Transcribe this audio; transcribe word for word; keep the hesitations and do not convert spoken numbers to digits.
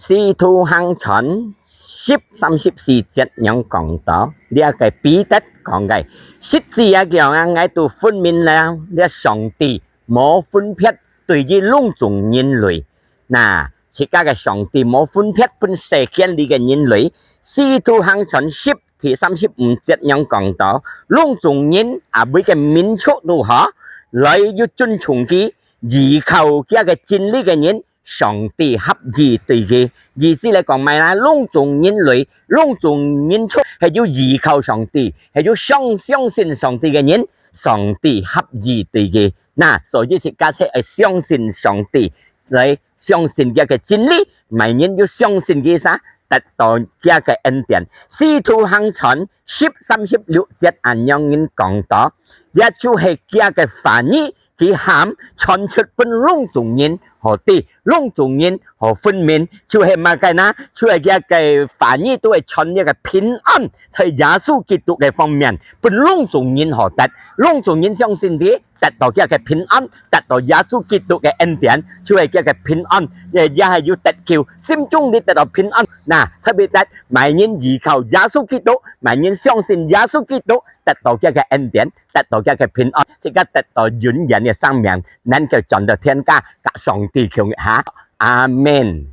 使徒行傳十三十四節仰講到，這个彼得講个，實際啊講啊，𠊎都分明了，這上帝無分別對於攏總人類。那，自家个上帝無分別分世間裡个人類。使徒行傳十第三十五節仰講到，攏總人啊，每个民族都好，來有尊重佢，依靠佢个真理个人，上帝合意對佢。意思來講麼个啦？攏總人類，攏總民族係有依靠上帝，係有相，相信上帝个人，上帝合意對佢。那，所以自家係愛相信上帝，來相信佢个真理，麼人有相信佢儕，得到佢个恩典。使徒行傳十三十六節恁樣人講到，這就係佢个話語，佢喊傳出分攏總人好知，攏總人好分明，就係麼个呢？就係佢个話語都會傳這个平安，在耶穌基督个方面，分攏總人好得，攏總人相信佢，得到佢个平安，得到耶穌基督个恩典，就係佢个平安，也，也係有得救，心中裡得到平安。那，特別得，麼人依靠耶穌基督，麼人相信耶穌基督，得到佢个恩典，得到佢个平安，自家得到永遠个生命，能夠轉到天家，佮上帝共下。阿們。